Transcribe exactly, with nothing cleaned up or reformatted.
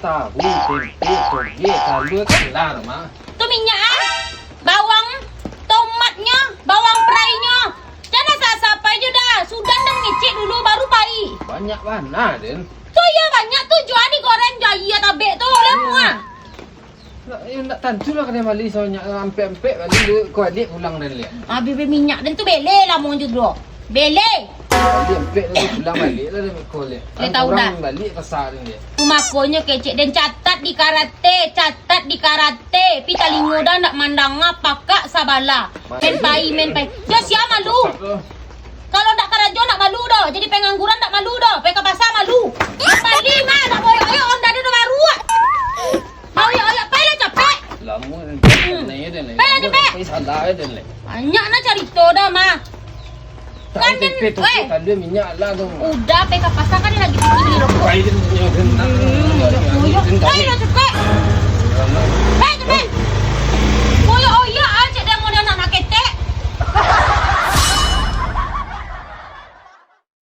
Tahu, tempe, togek, talua, kan lah, Mak. Tu minyak, ah. Bawang, tomatnyo, bawang prainyo. Jan sasapai jo dah. Sudah nan ngecek dulu, baru pai. Banyak bana, Den. Tu iyo banyak tu, jua digoreng jo aia tabek tu, lamo ah. Nak, eh, nak tantu lah kadai bali sabanyak, ampek-ampek bali, kau baliak pulang, Den, liak. Abih-abih minyak, Den, tu bele lamo jo tu. Bele. Bali ampek tadi pulang baliak lah, dek ko liak. Lai tahu dah. Baliak kasa tu, liak. Tu makonyo kecek den, catat di karate, catat di karate. Pi talingo dah ndak mandanga, pakak sabala. Men pai, men pai. Yo, sia malu. Kalau ndak karajo ndak malu doh. Jadi pengangguran ndak malu doh. Pai ka pasa malu. Bali mah, ndak boyok-boyok, onda ado baru. Oyak-oyak, pailah capek. Lamo, hmm. Pai lah capek. Pai salah aja, Lek. Banyak nah carito dah, mah. Kan, kan, weh. Kan dia minyak lah tu. Udah, pai ka pasa kan lagi beli rokok. Pai dia minyak tu.